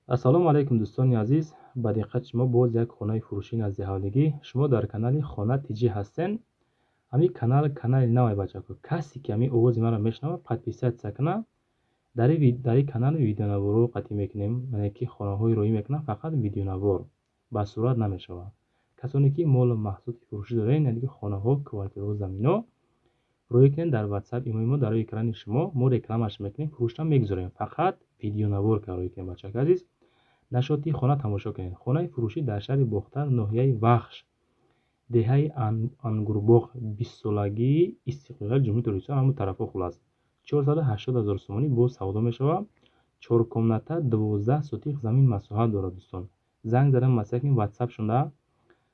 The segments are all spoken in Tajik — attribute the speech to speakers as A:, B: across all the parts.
A: Ассалому алайкум, дӯстони азиз! Ба диққати шумо боз як хонаи фурӯшӣ назди ҳавлигӣ. Шумо дар канали Хона ТЖ ҳастен. Ҳамин канал канали навай, бачако. Касе ки ҳамин овози маро мешунавад, подписаться кунад. Дар ин канал видеонаворҳо қатъӣ мекунем, яъне ки хонаҳои роӣ мекунам, фақат видеонавор, ба сурат намешавад. Касоне ки молу маҳсулоти фурӯшӣ доред, яъне ки хонаҳо, квартираҳо, заминҳо роӣ кунед дар ватсап имои мо, дар рӯи экрани шумо мо рекламаш мекунем, фурӯшам мегузорем. Фақат видеонавор ка роӣ кунед, бачако азиз. Нашоти хона тамошо кунед. Хонаи фурӯшӣ дар шаҳри Бохтар, ноҳияи Вахш, деҳаи Ангурбоғ, 20-солагии истиқлолияти Ҷумҳурии Тоҷикистон, ҳамон тарафҳо. Хулас, 480 000 сомонӣ боз савдо мешавад. Чор комната, 12 сотих замин масоҳат дорад. Дӯстон, занг задан маслиҳат кунед ватсап шуда,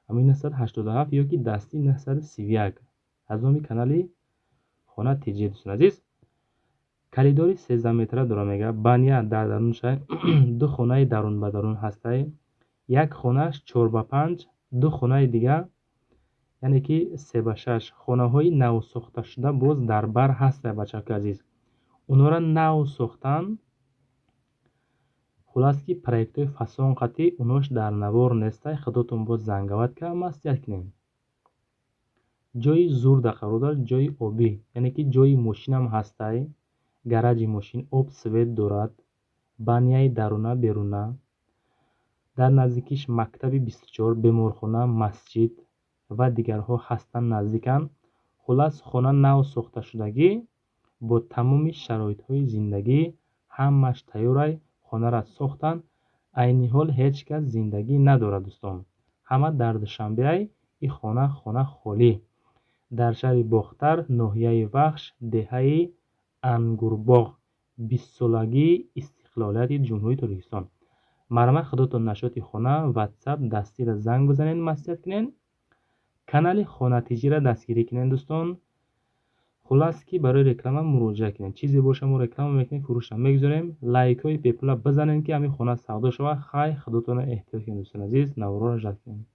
A: ҳамин 987 ё ки дастӣ 931, аз номи канали Хона ТЖ. Дӯстони азиз, коридори 13 метра дорад, мега, баня дар дарунша, ду хонаи дарун ба дарун ҳастай, як хонааш 4 ба 5, ду хонаи дига, яъне ки 3 ба 6. Хонаҳои навсохташуда боз дар бар ҳастай, бачаҳои азиз, онҳоро нав сохтан. Хулас, ки проектҳои фасон қатъӣ, онош дар навор нестай. Худотон боз занговат карда маслиҳат кунед. Ҷои зурда қарор дорад, ҷои обӣ, яъне ки ҷои мошинам ҳастай, гаражи мошин, об, свет дорад, баняи даруна, беруна. Дар наздикиш мактаби 24, беморхона, масҷид ва дигарҳо ҳастанд, наздиканд. Хулас, хона нав сохташудагӣ, бо тамоми шароитҳои зиндагӣ ҳамааш тайёрай. Хонаро сохтанд, айни ҳол ҳеҷ кас зиндагӣ надорад, дӯстон, ҳама дар Душанбеай. Ин хона, хона холӣ, дар шаҳри Бохтар, ноҳияи Вахш, деҳаи Ангурбоғ, 20-солагии истиқлолияти Ҷумҳурии Тоҷикистон. Марҳамат, худотон нашоти хона, ватсап дастира занг бизанед, маслиҳат кунед. Канали Хона ТЖра дастгирӣ кунед, дӯстон. Хулас, ки барои реклама муроҷиат кунед. Чизе боша, мо реклама мекунем, фурӯшам мегузорем. Лайкҳои бепула бизанед, ки ҳамин хона савдо шавад. Хай, худотонро эҳтиёт кунед, дӯстони азиз, наворҳоро жад кунед.